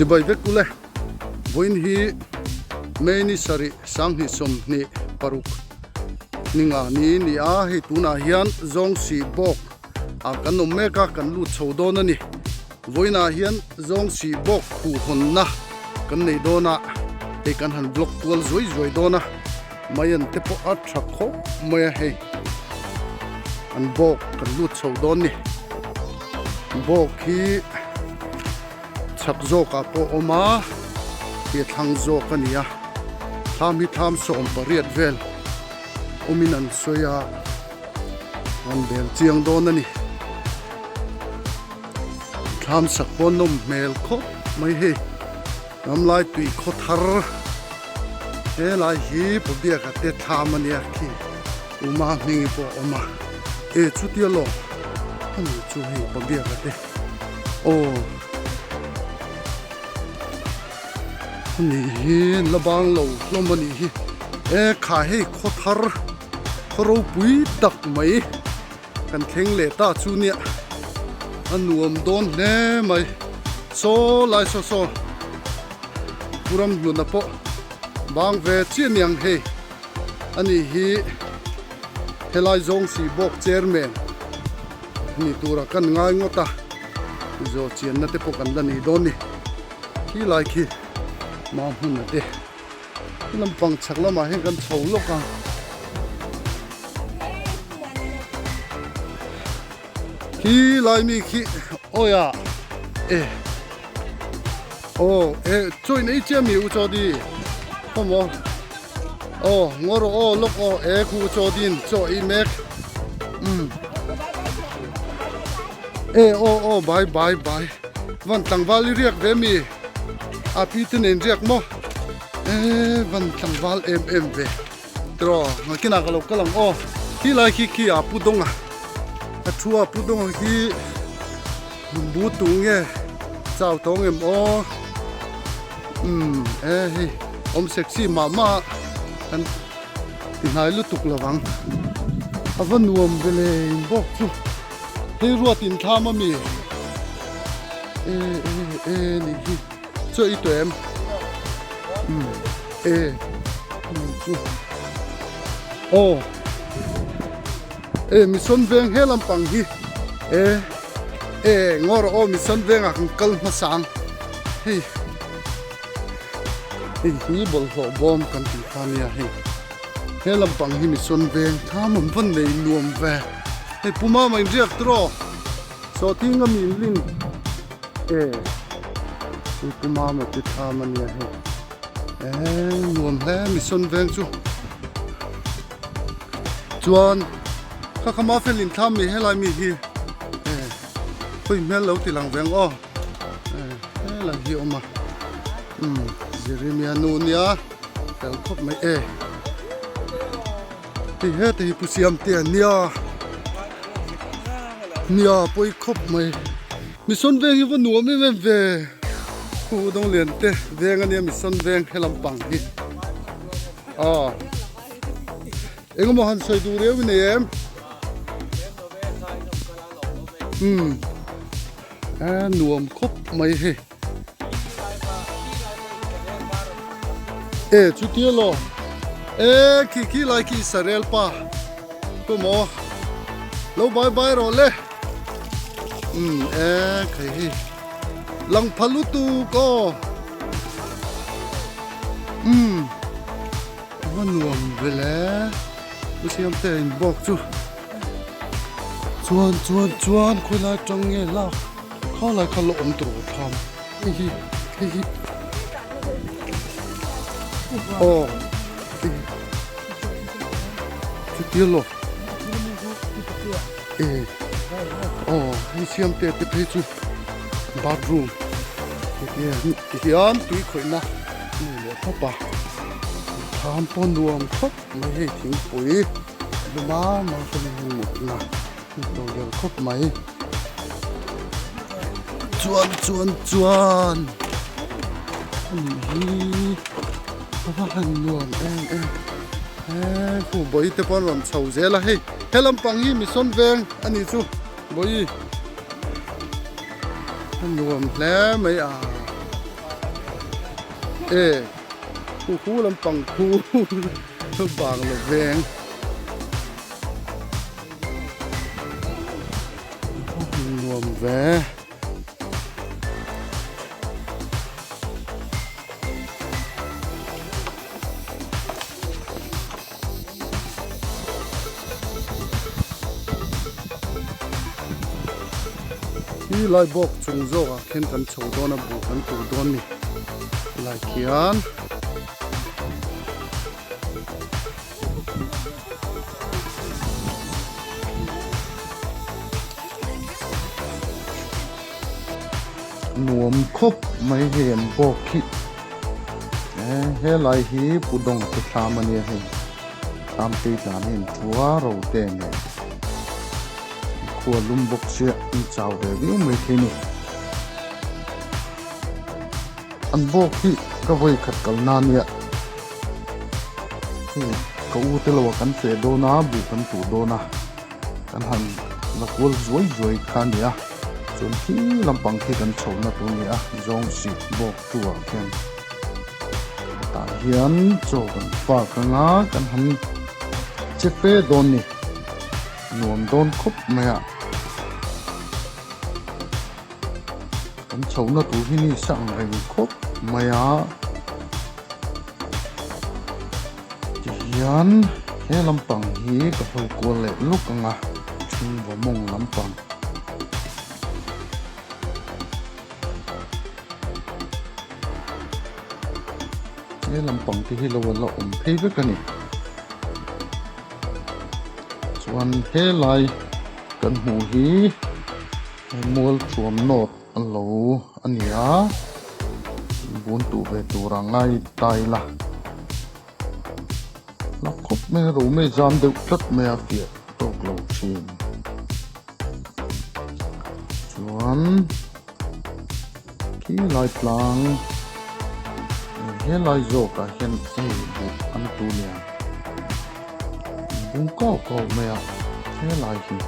Chibai vek ule, vawiin hi May ni sarih 2026 ni nga ni ni a, hei tunah hian Zawngsih bawk ah kan awm mek a, kan lut chho dawn a ni. Vawiinah hian Zawngsih bawk khuhhawnna kan nei dawn a, hei kan han vlog kual zuai zuai dawn a, Maian te pawh a tha khawp mai a hei an bawk kan lut chho dawn ni bawk hi chhak zawkah pawh a awm a hi a thlang zawk a ni a thlam hi thlam 18 vel awmin an sawi a an bel chiang dawn a ni thlam sak pawh a nawm hmel khawp mai hei. Ramlai tui khaw thar helai hi Pu Biaka te thlam a nia khi Uma hming pawh a awm a e chutia law ani chu hei Pu Biaka te aw ani hi la bang lo hlawm a nih hi e kha hei khaw thar khaw ropui tak mai. Kan thleng leh ta chu nia a nuam dawn hle mai saw lai saw saw pu ram hluna pawh bang ve chiah niang hei ani hi helai zawng si bawk chairman ni tura kan ngai ngawt a zawh chianna te pawh kan la nei dawn ni khi lai khi mau hmun a te. Lampang chhak lamah hian kan chho lawk a. Khi lai mi khi awi a e aw e chawi nei chiah mi u chaw di khaw maw aw ngaw rawh aw lawk aw e khu u chaw din chaw ei mek um e aw aw bai bai bai van tlangval i riak ve mi. A pi te nen riak maw e van tlangval em em ve tiraw ngakinah ka lo kal ang aw khi lai khi khi a pu dawng a a thu a pu dawng a khi bu tung nge chau tawng em aw umm e hei awm sexy mah mah kan ti hnai lutuk lo vang a va nuam ve le in bawk chu hei ruat in thlam a mi. E e e ni hi chaw i tawh em um e chu aw e mission veng he lampang hi e e ngawr aw mission vengah kan kal hmasa ang hei hei hi bawlhhlawh bawm kan tih kha nia hei he lampang hi mission veng thlam an va nei nuam ve hei puma mah inriak tawh. Sawhting a min ling e chu pu mama te thlam a nia hei e nuam hle mission veng chu chuan kha kha mafel in thlam mi helai mi hi e khawi hmel lo ti lang veng aw e helai hi awm a um Jeremia nu nia tel khawp mai e. Hei heta hi Pu Siamtea nia nia pawi khawp mai Mission veng hi va nuam em em ve Pu Dawnglian te veng ania Mission veng he lampang hi aw engemaw han sawi duh riau i nei em umm a nuam khawp mai hei. E chutia lo e khi khi lai khi Israel pa tu maw lo bai bai rawh le um e khai hi lang pha lutuk aw um a va nuam ve le u siam te in bawk chu chuan chuan chuan khawilai tang nge lak. Kha lai kha la awm tur aw thlam hei hi hei hi aw chutia lo e aw hei siam te te phei chu bathroom tihian tui khawihna nei leh khawp a thlam pawh nuam khawp mai hei thingpui luma mahse hei mutna. Tawh vel khawp mai chuan chuan chuan ani hi a va han nuam em em he khu bawi te pawh an rawn chho zel a hei he lampang hi mission veng a ni chu bawi a nuam hle mai a. E khu khu lampang khu bang lo veng. Nuam ve. Hi lai bawk chung zawkah khian kan chho dawn a bu kan tur dawn a ni lai khian. Nuam khawp mai hei an bawk hi eh helai hi pu dawng te thlam a nia hei thlam tei tlan hi an thu a ro te nen khua lum bawk sia an chau ve viau mai thei a ni an bawk hi ka vawi khat kal na nia hei ka u te lo ah kan feh dawn a buh kan tuh dawn a. Kan han la kual zuai zuai kha a ni a, chuan khi lampang khi kan chhohna tur a ni a, zawng sih bawk tu ah khian tah hian chaw kan park anga kan han che fe dawn ni, nuam dawn khawp mai a. Kan chhohna tur hi ni sa ang reng khawp mai a. Tihian he lampang hi ka hawi kual leh luk ang a, chhungvaw mawng lampang. He lampang te hi lo a la awm phei vek a ni. Chuan helai kan hmuh hi Mualthuam North a lo a ni a, bun tuh ve tur a ngai ta ila. La khawp mai a ro mai zam deuh tlat mai a fiah tawk lo thin. Chuan khi lai tlang helai zawkah hian hei buh an tu nia bung kau kau mai a helai hi.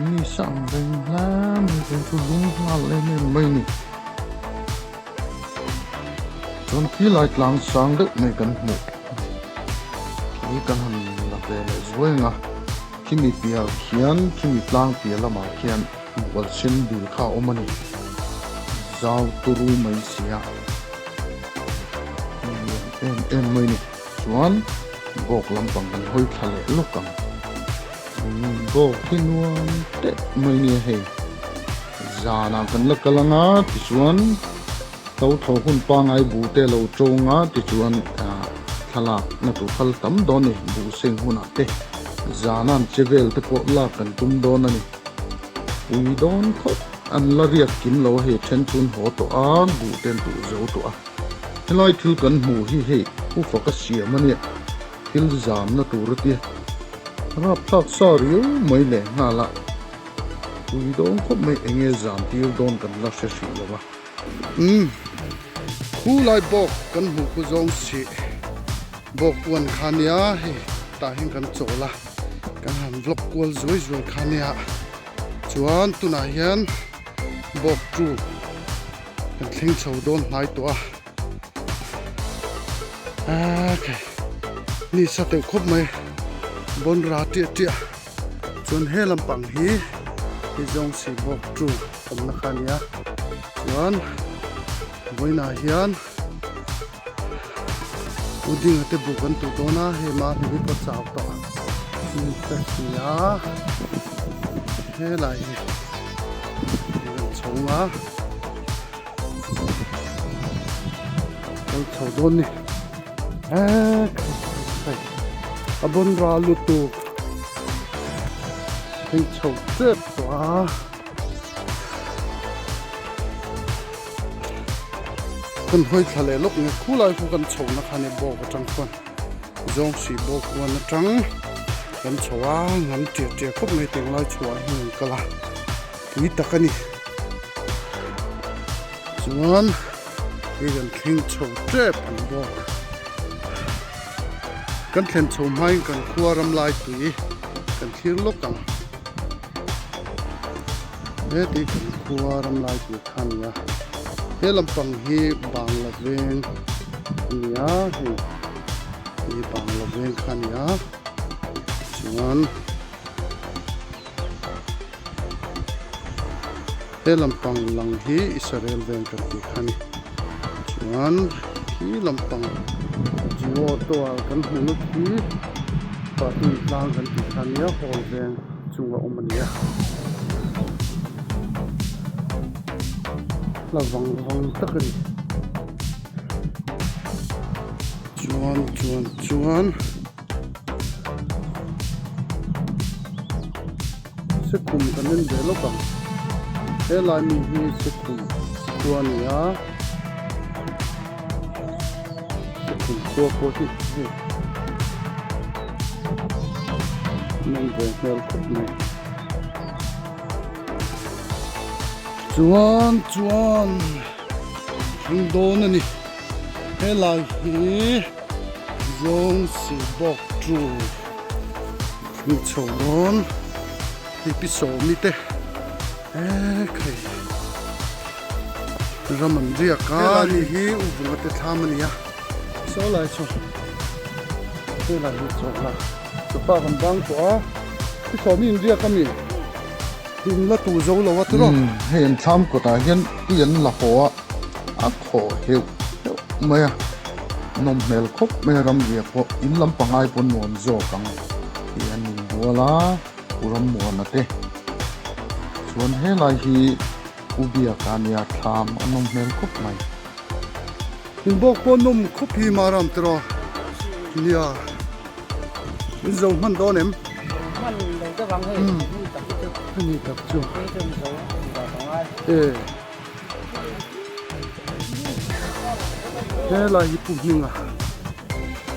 Mi sang reng hle mai chuan chu lung nghal em em mai a ni. Chuan khi lai tlang sang deuh mai kan hmuh khi kan han la ve leh zuai ang a khimi piah khian khimi tlang piah lamah khian bual sen dil kha a awm a ni zau turu mai si a lian em em mai a ni. Chuan bawk lampang kan hawi thla leh lawk ang. Bawk hi nuam teh mai nia hei. Zanah kan la kal anga tichuan tho tho hun pangai buh te lo tawng a tichuan thlalak na tur phal tam dawn a ni buh seng hunah te zana an che vel te pawh lak kan tum dawn a ni. Pui dawn khawp an la riak kim lo a hei then chu an haw tawh a buh te an tuh zo tawh a. Helai thil kan hmuh hi hei pu faka siam a nia thil zamna tur a tia rapthlak sa riau mai leh nghal a pui dawn khawp mai eng nge zam tir dawn kan la hre hrih lo a. Umm khu lai bawk kan hmuh khu zawng sih bawk uan kha nia hei tah hian kan chawl a kan han vlog kual zuai zuai kha nia chuan tunah hian bawk tu Kan thleng chho dawn hnai tawh a ah khai ni sa teuh khawp mai bawn ra tiah tiah chuan he lampang hi hi zawng si bawk tu awmna kha a ni a chuan vawiinah hian u dinga te buk an tuh dawn a hei mahni hi pawh chau tawh a ni ka hria helai hi kan chhawng a kan chho dawn ni a bawn ra lutuk hei chho tep tawh a. Kan hawi thla leh lawk nge khulai khu kan chho na kha nia bawk atang khuan zawng sih bawk huan atang kan chho a ngam tia tia khawp mai teng lai chhuah hian an kal a pui tak a ni chuan hei kan thleng chho tep ang bawk kan thlen chho hmain kan khua ram lai tui kan thlir lawk ang. He tih kan khua ram lai tih kha a ni a, he lampang hi Bangla veng a ni a, hei hi Bangla veng kha a ni a, chuan he lampang lang hi Israel veng kan tih kha a ni, chuan khi lampang Jio tower kan hmuh na khi Patun tlang kan tih kha a nia hall veng chunga awm a ni a. Hla vang vang tak a ni. Chuan chuan chuan Sekhum kan en ve lawk ang. Helai mi hi Sekhum khua a ni a. Sekhum khua pawh hi hei an awm ve hmel khawp mai. Chuan chuan thleng dawn a ni. Helai hi zawng si bawk chu ni chho dawn hei pi sawmi te ekhei ram an riak a helai mi hi u vunga te thlam a ni a saw lai saw helai hi chaw la chupa kan bang tawh a pi sawmi in riak a mi. In la tu zo lo a tiraw. Umm hei an thlam kawtah hian tui an la haw a, a thaw heuh heuh mai a, nawm hmel khawp mai a ramriah pawh in lam pangai pawh nuam zawk ang tih an inbual a, Pu Rammuana te chuan helai hi Pu Biaka nia thlam a nawm hmel khawp mai. Inbawk pawh nawm khawp hi Maram tiraw nia. In zo hman dawn em? Hman lo deuh ang hei, ni tak hi chu. Ni tak chu. Ni chu zo va ka ngai. E. Helai hi pu hming a.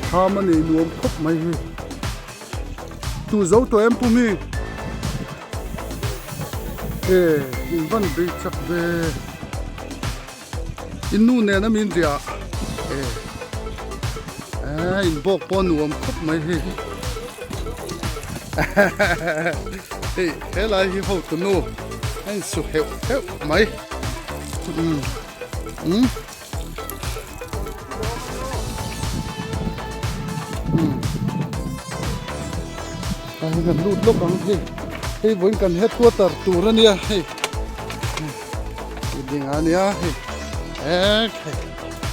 Thlam a nei nuam khawp mai hi. Tu zo tawh em pu mi? E, in van bei chak ve. In nu nen a min riah e eh in bawk pawh a nuam khawp mai hei hei helai hi ho tu nu a in su heuh heuh mai um um um a hi kan lut lawk ang hei hei vawiin kan headquarter tur a nia hei. Ding a nia hei ek hei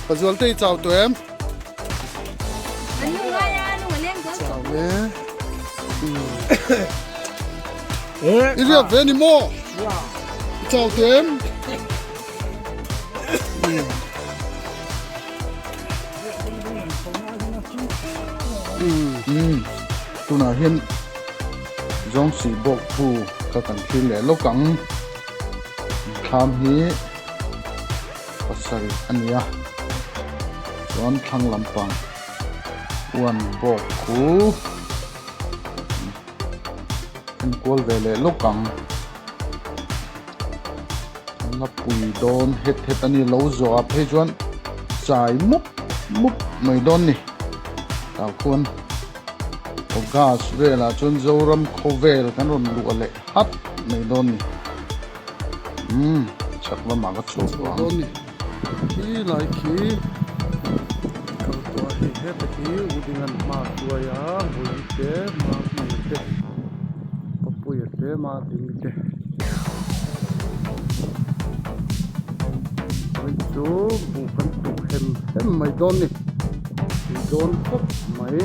pazual te i chau tawh em chau e i riak ve ni maw i chau tawh em um tunah hian zawng sih bawk thu kha kan thlir leh lawk ang. Thlam hi pasarih a ni a chuan thlang lampang uan bawk khu enkual ve leh lawk ang an la pui dawn het het a ni lo zawh ah phei chuan chai mup mup mai dawn a ni tah khuan August velah chuan Zoram khawvel kan rawn luah leh hat mai dawn ni. Umm chhak lamah ka chhuak vang. Dawn ni. Khi lai khi kal tawh a hei heta khi Udingan hma a hruai a Vawi te Mahmuna te Papuia te Madingi te Vawi chu buh kan tuh hem hem mai dawn ni. Tui dawn khawp mai.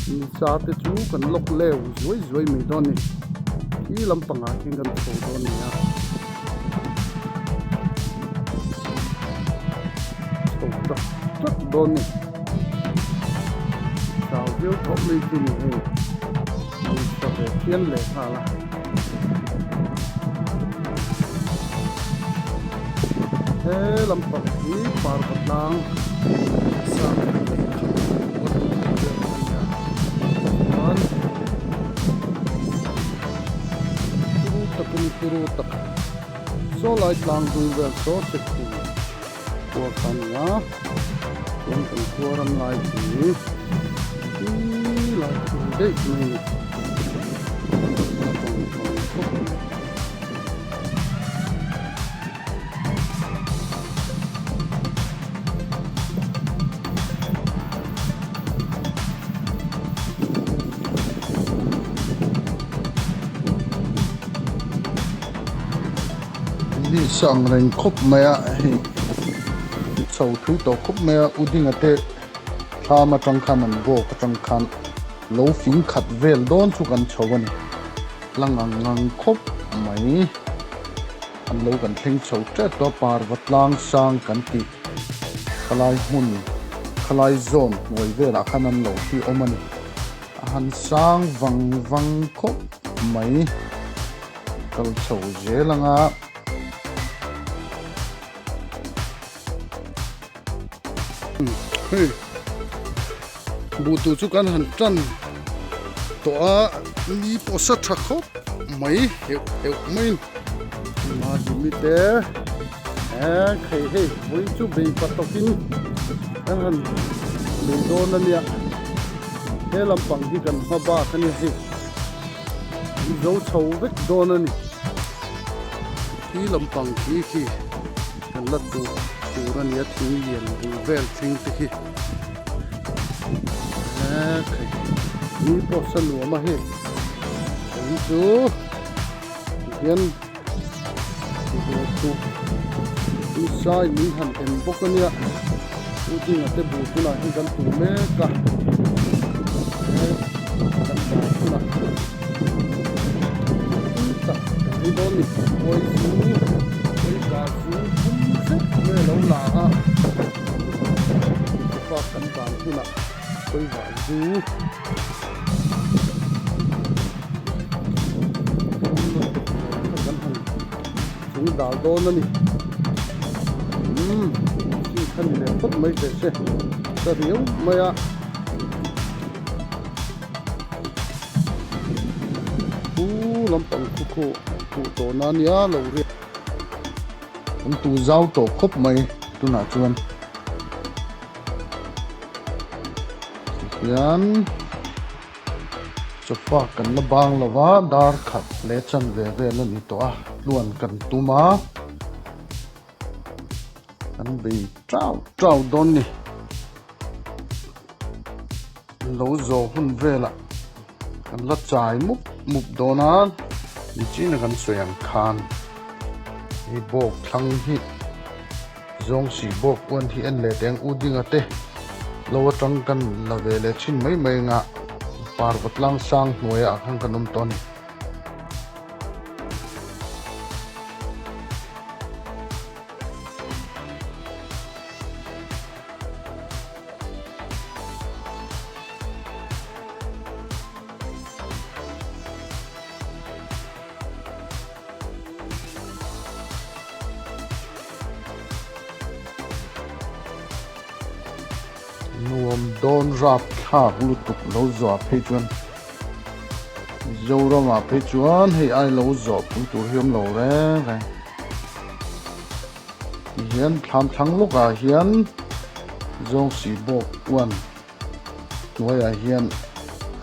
Nisa te chu kan lawk leu zuai zuai mai dawn a ni. Khi lampangah khian kan chho dawn a ni a. Chho tak tak dawn a ni. Chau viau tawh mai chu ni hei. Nisa ve phian leh nghal a. He lampang hi parva tlang sang kan tih kha vel a ni a chuan turu takin turu tak saw lai tlang dung vel saw se khu khua kha a ni a chuan kan khua ram lai hi khi lai khu daih mai a ni. Ni sang reng khawp mai a hei chho thui tawh khawp mai a u dinga te thlam atang khan an bawk atang khan lo fing khat vel dawn chu kan chho a ni la ngang ngang khawp mai an lo kan thleng chho tep tawh a parva tlang sang kan tih khalai hmun khalai zawn hnuai velah khan an lo hi awm a ni a han sang vang vang khawp mai. Kal chho zel ang a. Hei buh tur chu kan han tan tawh a ni pawh sa tha khawp mai heuh heuh maiin mahni te eh khei hei vawi chu bei pa tawkin kan han bei dawn a nia he lampang hi kan hma bak a ni hei. Zo chho vek dawn a ni. Khi lampang khi khi kan la tur tur a nia thing lian bul vel thing te khi. Eee khai ni pawh sa nuam a hei. Hei chu tihian buh nisa in min han en bawk a nia. U Dinga te buh tunah hian kan tur mek a. Kan dah hunah tui tak kan ei dawn ni. Khawi chu khawi va chu thum zet mai a lo la a. Sofa kan dan hunah khawi va zu thum lutuk nen kha kan han chung dal dawn a ni. Umm chi kha ni leh phawt mai teh se ka riau mai a. Pu lampang khu khu huh tawh na nia lo riak. An tu zau tawh khawp mai tunah chuan tihian sofa kan la bang lo va dar khat leh chanve vel a ni tawh a tluan kan tum a. Kan bei chau chau dawn ni. Lo zawh hun velah kan la chai mup mup dawn a, nichina kan sawi ang khan hei bawk thlang hi zawng si bawk uan hi en leh teh ang u dinga te lo atang kan la ve leh thin mai mai anga parva tlang sang hnuaiah khan kan awm tawh a ni. Nuam dawn rap thlak lutuk lo zuah phei chuan Mizoramah phei chuan hei ai lo zawh pui tur hi awm lo reng reng. Tihian thlam thlang lawkah hian zawng si bawk uan hnuaiah hian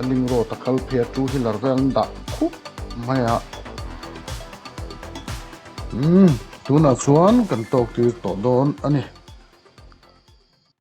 a ling rawt a kal phei a two wheeler vel an dah khup mai a. Umm tunah chuan kan tawk tir tawh dawn a ni.